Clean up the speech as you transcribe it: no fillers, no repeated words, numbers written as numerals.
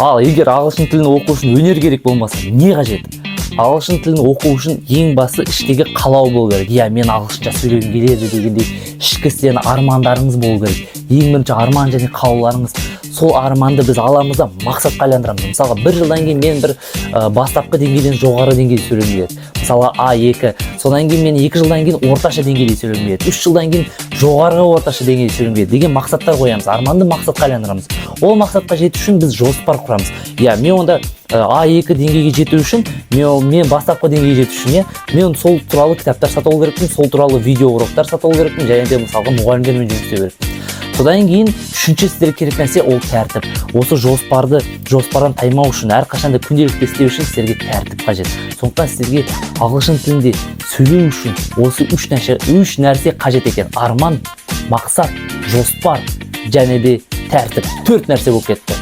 Ал егер ағылшын тілін оқу үшін өнер керек болмаса, не қажет? Ағылшын тілін оқу үшін ең басы іштегі қалау болу керек. Иә, мен ағылшынша сөйлегім келеді дегендей ішкі сіздердің армандарыңыз болу керек. Ең бірінші арман және қалауларыңыз. Сол арманды біз аламыз да, мақсатқа айландырамыз. Мысалға, бір жылдан кейін мен бір бастапқы деңгейден жоғары деңгейде сөйлегім келеді, мысалы, А2. Содан кейін мен 2 жылдан кейін орташа деңгейде сөйлегім келеді, 3 жылдан кейін жоғарғы орташа деңгейде сөйлегім келеді деген мақсаттар қоямыз. Арманды мақсатқа айландырамыз. Ол мақсатқа жету үшін біз жоспар құрамыз. Иә, мен онда А2 деңгейге жету үшін, мен бастапқы деңгейге жету үшін, иә, мен сол туралы кітаптар сатып алу керекпін, сол туралы видео уроктар сатып алу керекпін және де, мысалға, мұғалімдермен жұмыс істеу керекпін. Содан кейін үшінші сіздерге керек нәрсе – ол тәртіп. Осы жоспарды, жоспардан таймау үшін, әрқашанда күнделікті істеу үшін сіздерге тәртіп қажет. Сондықтан сіздерге ағылшын тілінде сөйлеу үшін осы үш нәрсе қажет екен: арман, мақсат, жоспар және де тәртіп. Төрт нәрсе болып кетті.